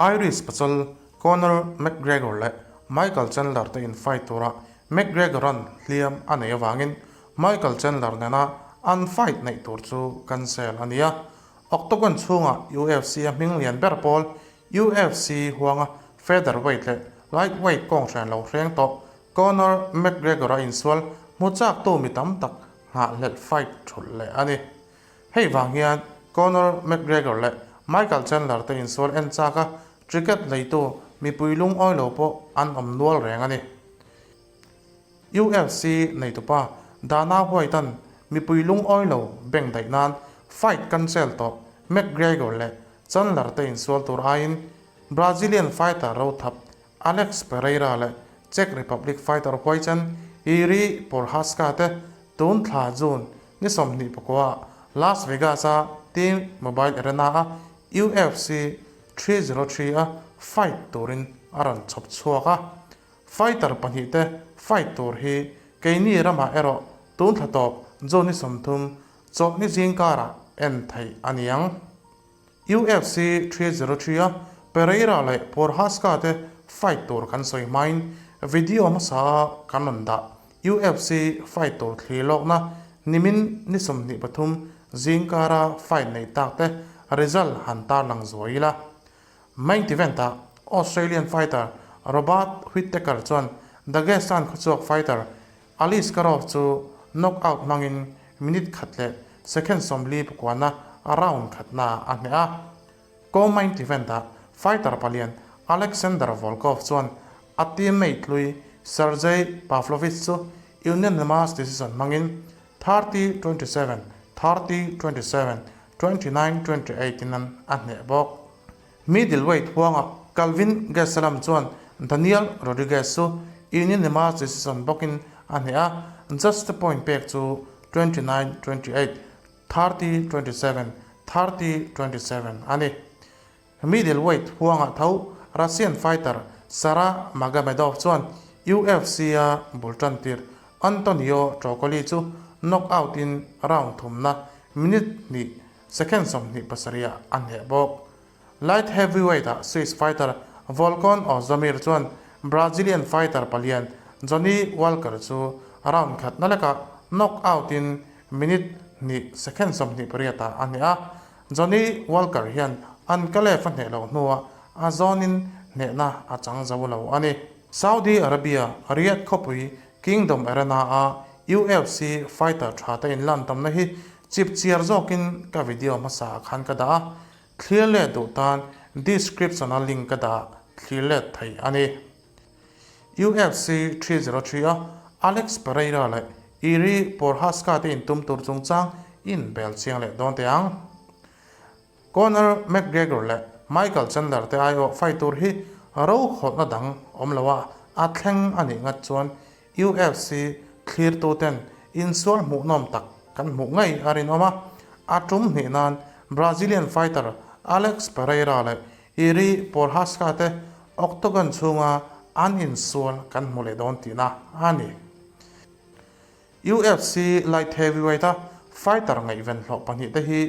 Irish pachal Conor McGregor leh Michael Chandler te in fight tura McGregor-a'n hliam a neih avangin Michael Chandler nena an fight neih tur chu cancel a ni a. Octagon chhunga UFC-a hming lian ber pawl UFC huanga featherweight leh lightweight kawnghran lo hreng tawh Conor McGregor-a insual hmu chaktu mi tam tak nghahhlelh fight thulh leh a ni. Hei vang hian Conor McGregor leh Michael Chandler te insual en chak a, ticket leitu mipui lungawi lo pawh an awm nual reng a ni. UFC neitupa Dana White-a'n mipui lungawi lo beng daih nan fight cancel tawh McGregor leh Chandler te insual tur aiin Brazilian fighter rothap Alex Pereira leh Czech Republic fighter huaichan Jiri Prochazka te tun thla June ni 29 Las Vegas-a T-Mobile Arena-a UFC 303-a fight turin a rawn chhawp chhuak a. Fighter pahnihte fight tur hi keini ramah erawh tun thla tawp June ni 30 chawlhni zingkarah en theih a ni ang. UFC 303 a Pereira leh Prochazka te fight tur kan sawi hmain video hmasa a kan rawn dah. UFC fight tur thlir lawkna nimin ni 23 zingkara fight nei tak te result han tarlang zuai ila. Main event ah Australian fighter Robert Whittaker chuan Dagestan khawchhuak fighter Aliskerov chu knockout hmangin minute khat leh second 49 na round khatna a hneh a. Co-main event-ah fighter palian Alexander Volkov chuan a teammate hlui Sergei Pavlovich chu unanimous decision hmangin 30-27, 30-27, 29-28 in a hneh bawk. Middleweight huangah Calvin Gastelum chuan Daniel Rodriguez chu unanimous decision bawkin a hneh a, just point pek chu 29-28, 30-27, 30-27 a ni. Middleweight huangah tho Russian fighter Sara Magomedov chuan UFC-a bul tan tir Antonio Trocoli chu knockout in round thumna minute hnih Second 27 ah a hneh bawk. Light heavyweight ah Swiss fighter Volkan Ozdemir chuan Brazilian fighter palian Johnny Walker chu round khat na lekah knock out in minute hnih second 28 ah a hneh a. Johnny Walker hian Ankalaev a hneh loh hnuah a zawnin hnehna a chang zo lo a ni. Saudi Arabia Riyadh khawpui Kingdom Arena a UFC fighter tha te inlan tamna hi Chip chiar zawkin ka video hmasa ah khan ka dah a, thlir let duh tan description a link ka dah thlir let thei a ni. UFC 303 a Alex Pereira leh Jiri Prochazka te intum tur chungchang inbel chiang leh dawn teh ang. Conor McGregor leh Michael Chandler te aiawh fight tur hi rokhawlhna dang awm lo a, a thleng a nih ngat chuan UFC thlirtuten insual hmuhnawm tak kan hmuh ngei a rinawm a, a tum hnih nan Brazilian fighter Alex Pereira leh Jiri Prochazka te octagon chhunga an insual kan hmu leh dawn tihna a ni. UFC light heavyweight-a fighter ngaihven hlawh pahnih te hi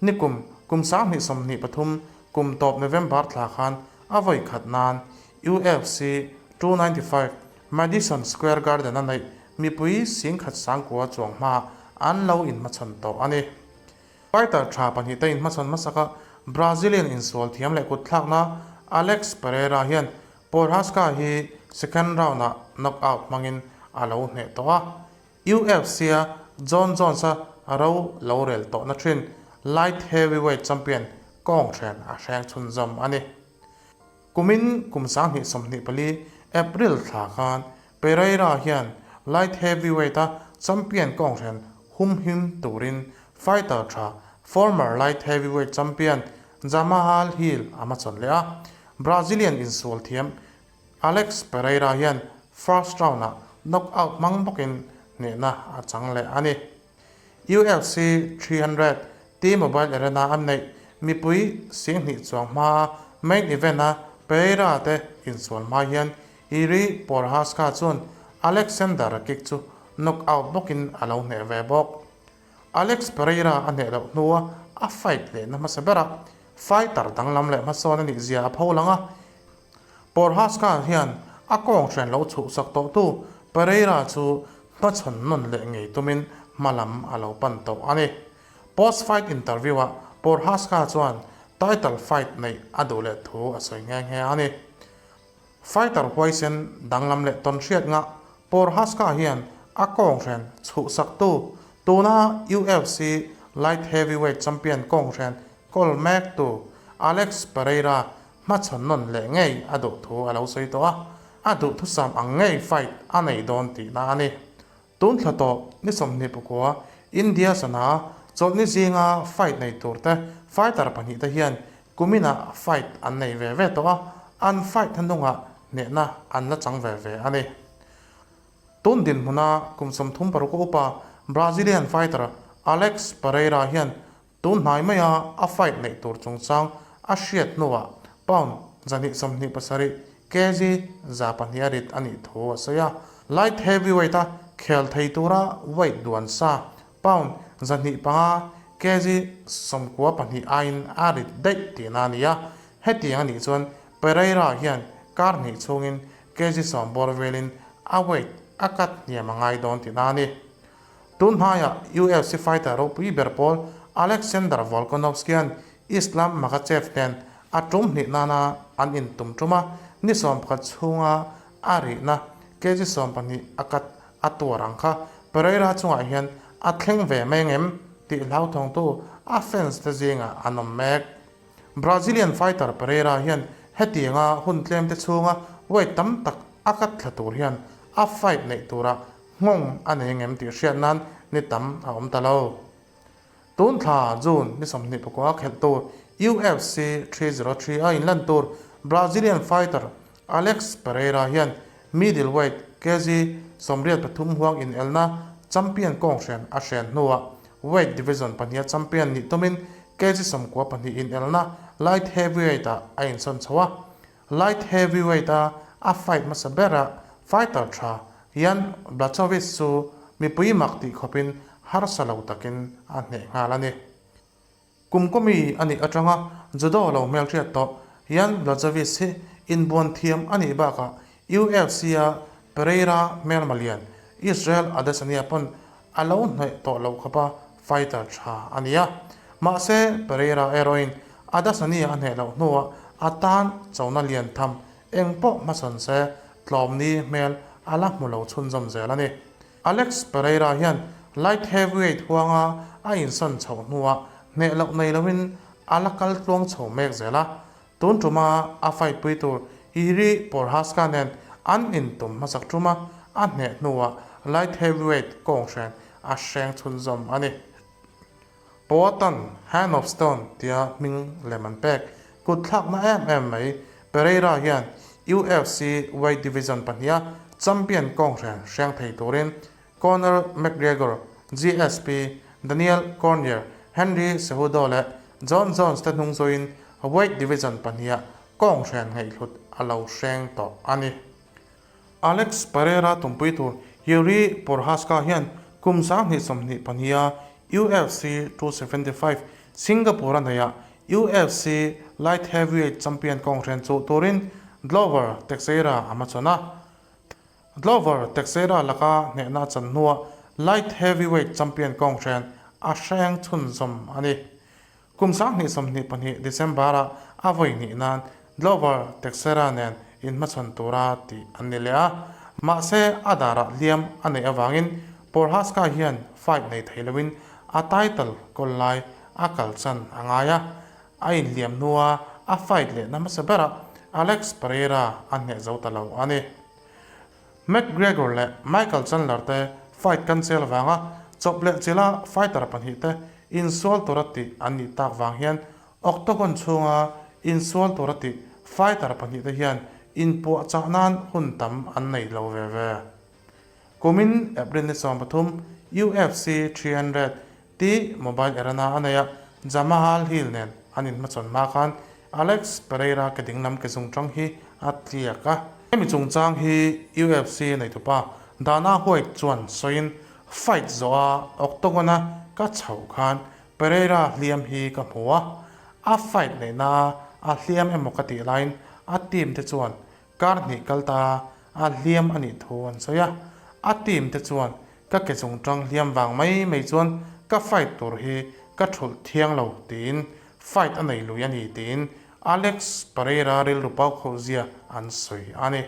nikum kum 2023 kum tawp November thla khan a vawi khat nan UFC 295 Madison Square Garden-a neih mipui singkhat sangkua chuang hma an lo inhmachhawn tawh a ni. Fighter tha pahnih te inhmachhawn hmasaka Brazilian insual thiam leh kutthlakna Alex Pereira hian Prochazka hi second round-ah knockout hmangin a lo hneh tawh a. UFC-a Jon Jones-a ro lo rel tawhna thin light heavyweight champion kawng hren a hreng chhunzawm a ni. Kumin kum 2024 April thla khan Pereira hian light heavyweight-a champion kawng hren humhim turin fighter tha former light heavyweight champion Jamahal Hill a hmachhawn leh a. Brazilian insual thiam Alex Pereira hian first round-ah knockout hmang bawkin hnehna a chang leh a ni. UFC 300 T-Mobile Arena an neih mipui 20,000 chuang hmaa main event-a Pereira te insual hma hian Jiri Prochazka chuan Alexander Rakic chu knockout bawkin a lo hneh ve bawk. Alex Pereira a hneh loh hnua a fight lehna hmasa berah. fighter danglam leh hmasawn a nih zia a pho lang a. Prochazka hian a kawng hran lo chhuhsak tawhtu Pereira chu hmachhawn nawn leh ngei tumin hma lam a lo pan tawh a ni. Post fight interview ah Prochazka chuan title fight neih a duh leh thu a sawi nghe nghe a ni. Fighter huaisen danglam leh tawn hriat ngah Prochazka hian a kawng hran chhuhsaktu tuna UFC light heavyweight champion kawng hran kawl mektu Alex Pereira Hmachhawn nawn leh ngei a duh thu a lo sawi tawh a, a duhthusam ang ngei fight a nei dawn tihna a ni. Tun thla tawh ni 29 India sana chawlhni zinga fight nei tur te fighter pahnihte hian kuminah fight an nei ve ve tawh a, an fight hnungah hnehna an la chang ve ve a ni. Tun dinhmuna kum 36 upa Brazilian fighter Alex Pereira hian Tun hnai maia a fight neih tur chungchang a hriat hnuah pound 127, kg 200 a rit a nih thu a sawi a. Light heavyweight a khel thei tura weight duan sa pound 105, kg 94 aiin a rit daih tihna a ni a. Hetiang a nih chuan Pereira hian kar hnih chhungin kg 10 bawr velin a weight a cut hniam a ngai dawn tihna a ni. Tun hnaiah UFC fighter ropui ber pawl Alexander Volkanovski-a'n Islam Makhachev nen a tum hnih nana an intum tum a, ni 11 chhunga a rihna kg 12 a cut a tuar ang kha Pereira chungah hian a thleng ve mai ngem tih hlauthawngtu a fans te zingah an awm mek. Brazilian fighter Pereira hian hetianga hun tlem te chhunga weight tam tak a cut thla tur hian a fight neih turah Nghawng a nei ngem tih hriat nan ni tam a awm ta lo. Tun thla June ni 29 khelh tur UFC 303 a inlan tur Brazilian fighter Alex Pereira hian middleweight kg 83 huang inelna champion kawnghrian a hren hnuah weight division pahniha champion nih tumin kg 92 inelna light heavyweight ah a insawn chho a. Light heavyweight a a fight hmasa berah fighter tha Jan Blachowicz chu mipui mak tih khawpin harsa lo takin a hneh nghal a ni. Kum kawmi a nih atanga judo lo hmelhriat tawh Jan Blachowicz hi inbuan thiam a nih bakah UFC a Pereira hmelma lian Israel Adesanya pawn a lo hneh tawh loh khawpa fighter tha a ni a. Mahse, Pereira erawhin Adesanya a hneh loh hnuah a tan chona lian tham eng pawh hmasawn se tlawmni hmel a la hmu lo chhunzawm zel a ni. Alex Pereira hian light heavyweight huanga a insawn chhoh hnuah hneh loh nei loin a la kal tluang chho mek zel a. Tun tuma a fight pui tur Jiri Prochazka nen an intum hmasak tuma a hneh hnuah light heavyweight kawnghren a hreng chhunzawm a ni. Poatan Hand of Stone tia hming lem an pek kut thlakna em em mai Pereira hian UFC weight division pahniha champion kawnghren hreng thei turin Conor McGregor, GSP, Daniel Cormier, Henry Cejudo leh Jon Jones te hnung zuiin weight division pahniha kawnghren ngaihhlut a lo hreng tawh a ni. Alex Pereira tumpui tur Jiri Prochazka hian kum 2022 a UFC 275 Singapore a neihah UFC Light Heavyweight Champion kawnghren chuh turin Glover Teixeira a hmachhawn a. Glover Teixeira laka hnehna a chan hnuah light heavyweight champion kawnghrian a hreng chhunzawm a ni. Kum 2022 December-ah a vawi hnih nan Glover Teixeira nen inhmachhawn tura tih an ni leh a, mahse a darah hliam a neih avangin Prochazka hian fight nei thei loin a title kawl lai a kalchan a ngai a, a inhliam hnua a fight lehna hmasa berah Alex Pereira a hneh zo ta lo a ni. McGregor leh Michael Chandler te fight cancel vanga chawp leh chila fighter pahnih te insual tura tih an nih tak vang hian Octagon chhunga insual tura tih fighter pahnih te hian inpuahchah nan hun tam an nei lo ve ve. Kumin April ni 13 UFC 300 Ti mobile arena a nei a, Jamahal Hill nen an inhmachhawn hma khan Alex Pereira ke dinglam ke zungchang hi a tliak a. Hemi chungchang hi UFC neitupa Dana White chuan sawiin, Fight zawha octagon-a ka chhoh khan Pereira hliam hi ka hmu a. A fight neihna a hliam emaw ka tih laiin a team te chuan kar hnih kal ta a hliam a nih thu an sawi a. A team te chuan ka ke chung tang hliam vang mai mai chuan ka fight tur hi ka thulh thiang lo tiin fight a nei lui a ni tiin Alex Pereira rilru pau khauh zia an sawi a ni.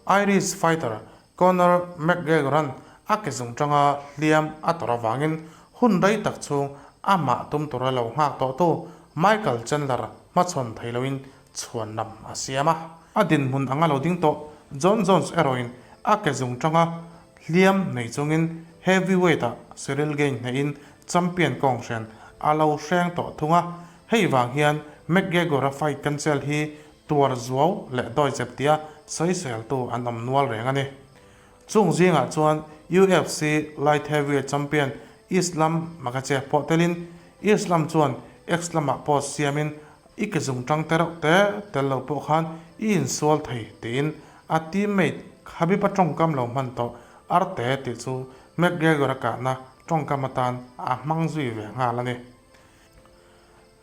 Irish fighter Conor McGregor-a'n a ke zung tanga hliam a tawrh avangin hun rei tak chhung amah tum tura lo nghak tawhtu Michael Chandler hmachhawn thei loin chhuan lam a siam a. A dinhmun anga lo ding tawh Jon Jones erawhin a ke zung tanga hliam nei chungin heavyweight-ah Ciryl Gane hnehin champion kawnghren a lo hreng tawh thung a, hei vang hian McGregor-a fight cancel hi Tuar zuau leh dawizep tia sawiseltu an awm nual reng a ni. Chung zingah chuan UFC Light Heavyweight Champion Islam Makhachev pawh telin Islam chuan X lamah post siamin I ke zung tang te reuh te tel lo pawh khan i insual thei tiin a teammate Khabib-a tawngkam lo hman tawh Arte tih chu McGregor-a kahna tawngkam atan a hmang zui ve nghal a ni.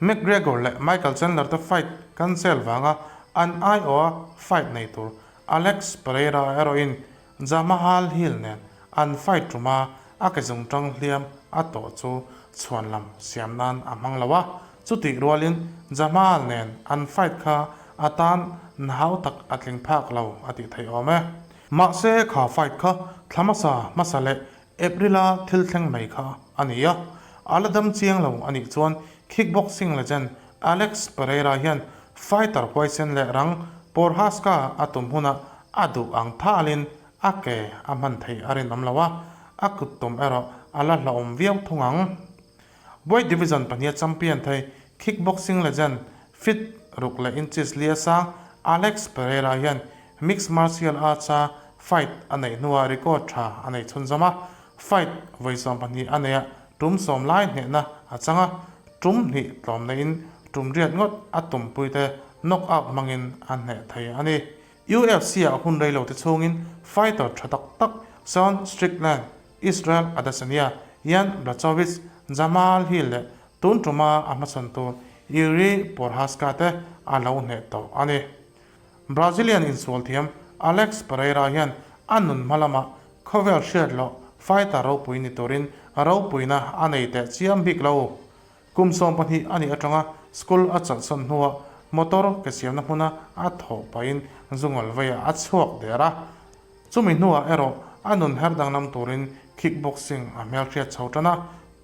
McGregor leh Michael Chandler te fight cancel vanga an aiawha fight nei tur Alex Pereira erawhin Jamahal Hill nen an fight tuma a ke zungtang hliam a tawh chu chhuanlam siam nan a hmang lo a, chutih rualin Jamahal nen an fight kha a tan nahau tak a tling phak lo a tih theih awm e. Mahse kha fight kha thla hmasa hmasa leh April-a thil thleng mai kha a ni a, a la dam chiang lo a nih chuan kickboxing legend Alex Pereira hian fighter huaisen leh rang Prochazka a tum hunah a duh ang thalin a ke a hman theih a rinawm lo a, a kut tum erawh a la hlauhawm viau thung ang. Weight division pahniha champion thei kickboxing legend fit ruk leh inches lia sang Alex Pereira hian mixed martial arts-a fight a neih hnuah record tha a nei chhunzawm a, fight vawi 12 a neih a, tum sawm lai hnehna a chang a, tum hnih tlawm neihin tum riat ngawt a tumpuite knock out hmangin a hneh thei a ni. UFC-ah hun rei lo te chhungin fighter tha tak tak Sean Strickland, Israel Adesanya, Jan Blachowicz, Jamahal Hill leh tun tuma a hmachhawn tur Jiří Procházka te a lo hneh tawh a ni. Brazilian insual thiam Alex Pereira hian a nun hma lamah khawvel hriat loh fighter ropui ni turin ropuina a nei teh chiam bik lo. Kum 12 a nih atanga school a chawlhsawn hnuah motor ke siamna hmuna a thawh pahin zungawl veiah a chhuak der a. Chumi hnuah erawh a nun her danglam turin kickboxing a hmelhriat chho tan a,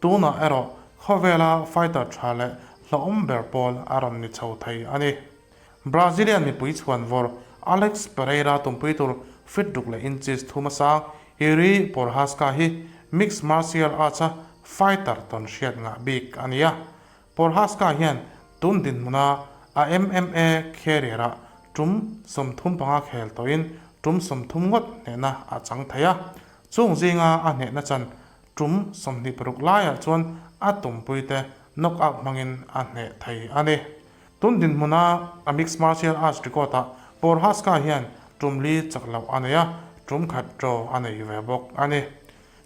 tunah erawh khawvela fighter tha leh hlauhawm ber pawl a rawn ni chho thei a ni. Brazilian mipui chhuan vawr Alex Pereira tumpui tur fit ruk leh inches thum a sang Jiří Procházka hi mixed martial arts-a fighter tawn hriat ngah bik a ni a. Procházka hian tun dinhmuna a MMA career-ah tum 35 khel tawhin tum 30 ngawt hnehna a chang thei a. Chung zinga a hnehna chan tum 26 laiah chuan a tumpuite knockout hmangin a hneh thei a ni. Tun dinhmuna a mixed martial arts record-ah Procházka hian tum li chak loh a nei a, tum khat draw a nei ve bawk a ni.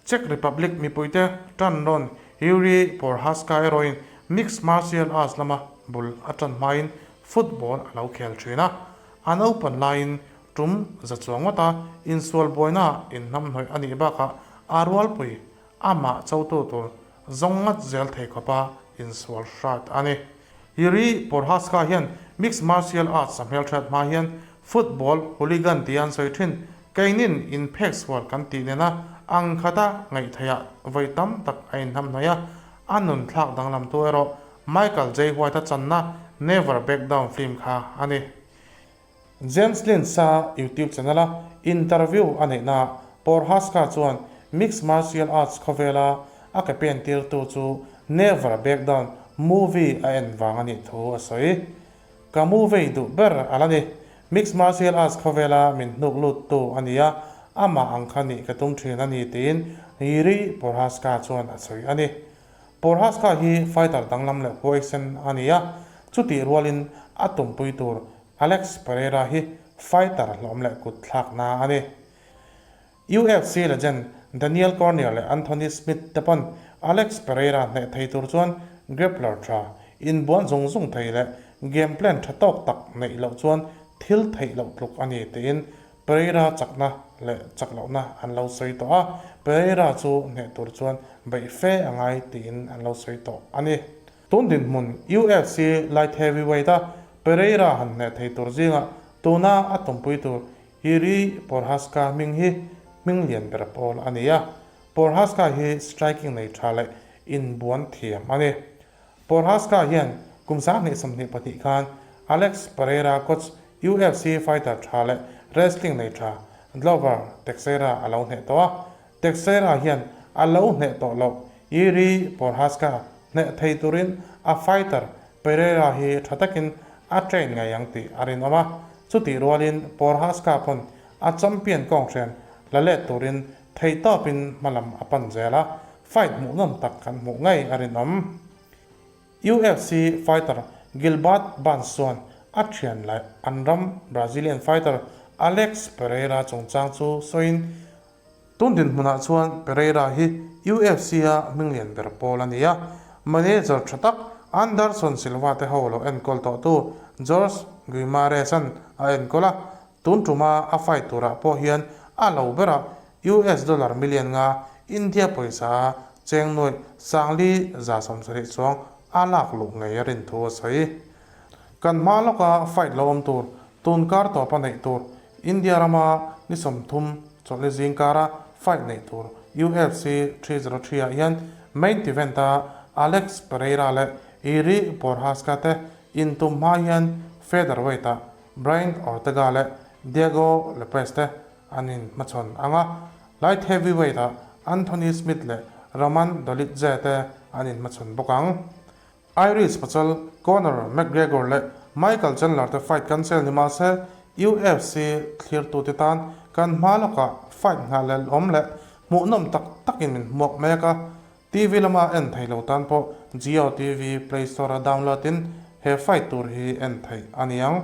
Czech Republic mipuite tan rawn Jiří Procházka erawhin mixed martial arts lama bul a tan hmain football a lo khel thin a. A naupan laiin tum za chuang ngawta insual buainaah inhnamhnawih a nih bakah a rualpui amah chotu tur zawng ngat zel thei khawpa insual hrat a ni. Jiří Procházka hian mixed martial arts a hmelhriat hma hian football hooligan tia an sawi thin. Keinin inphek sual kan tih nena ang khata ngaihtheiah vawi tam tak a inhnamhnawih a, a nun thlak danglamtu erawh Michael Jai White-a channa Never Back Down film kha a ni. James Lynch-a YouTube channel-a interview a neihnaah Procházka chuan mixed martial arts khawvela a ke pen tirtu chu Never Back Down movie a en vang a nih thu a sawi. Ka movie duh ber a la ni. Mixed martial arts khawvela min hnuk luttu a ni a, amah ang kha nih ka tum thin a ni tiin Jiří Procházka chuan a sawi a ni. Procházka hi fighter danglam leh huaisen a ni a, chutih rualin a tumpui tur Alex Pereira hi fighter hlawm leh kut thlakna a ni. UFC legend Daniel Cormier leh Anthony Smith te pawn Alex Pereira hneh thei tur chuan grappler tha. Inbuan zung zung thei leh game plan tha tawk tak neih loh chuan thil theih loh tluk a ni tiin Pereira chakna leh chak lohna an lo sawi tawh a, Pereira chu hneh tur chuan beih fe a ngai tiin an lo sawi tawh a ni. Tun dinhmun UFC light heavyweight a Pereira han hneh thei tur zingah tuna a tumpui tur Jiri Prochazka hming hi hming lian ber pawl a ni a, Prochazka hi striking nei tha leh inbuan thiam a ni. Prochazka hian kum 2022 khan Alex Pereira coach UFC fighter tha leh wrestling nei tha Glover Teixeira a lo hneh tawh a, Teixeira hian a lo hneh tawh loh Jiri Prochazka hneh thei turin a fighter Pereira hi tha takin a train ngei ang tih a rinawm a, chutih rualin Prochazka pawn a champion kawnghren la let turin theihtawpin hmalam a pan zel a, fight hmuhnawm tak kan hmuh ngei a rinawm. UFC fighter Gilbert Burns chuan a thian leh an ram Brazilian fighter Alex Pereira chungchang chu sawiin, Tun dinhmunah chuan Pereira hi UFC-a hminglian ber pawl a ni a, manager tha tak Anderson Silva te ho lo enkawl tawhtu Jorge Guimarães-a'n a enkawl a, tun tuma a fight turah pawh hian a lo berah US dollar million nga India pawisa cheng nuaih 5,170 chuang a lak luh ngei a rin thu a sawi. Kan hma lawka fight lo awm tur, tun kar tawpa neih tur, India rama ni 30 chawlhni zing kara fight neih tur UFC 303 ah hian main event a Alex Pereira leh Jiri Prochazka te intum hma hian featherweight ah Brian Ortega leh Diego Lopes te an inhmachhawn ang a, light heavyweight ah Anthony Smith leh Roman Dolidze te an inhmachhawn bawk ang. Irish pachal Conor McGregor leh Michael Chandler te fight cancel ni mah se UFC thlirtute tan kan hma lawkah fight nghah lelawm leh hmuhnawm tak takin min hmuak mek a, TV lama en thei lo tan pawh Jio TV Play Store-a download in he fight tur hi en theih a ni ang.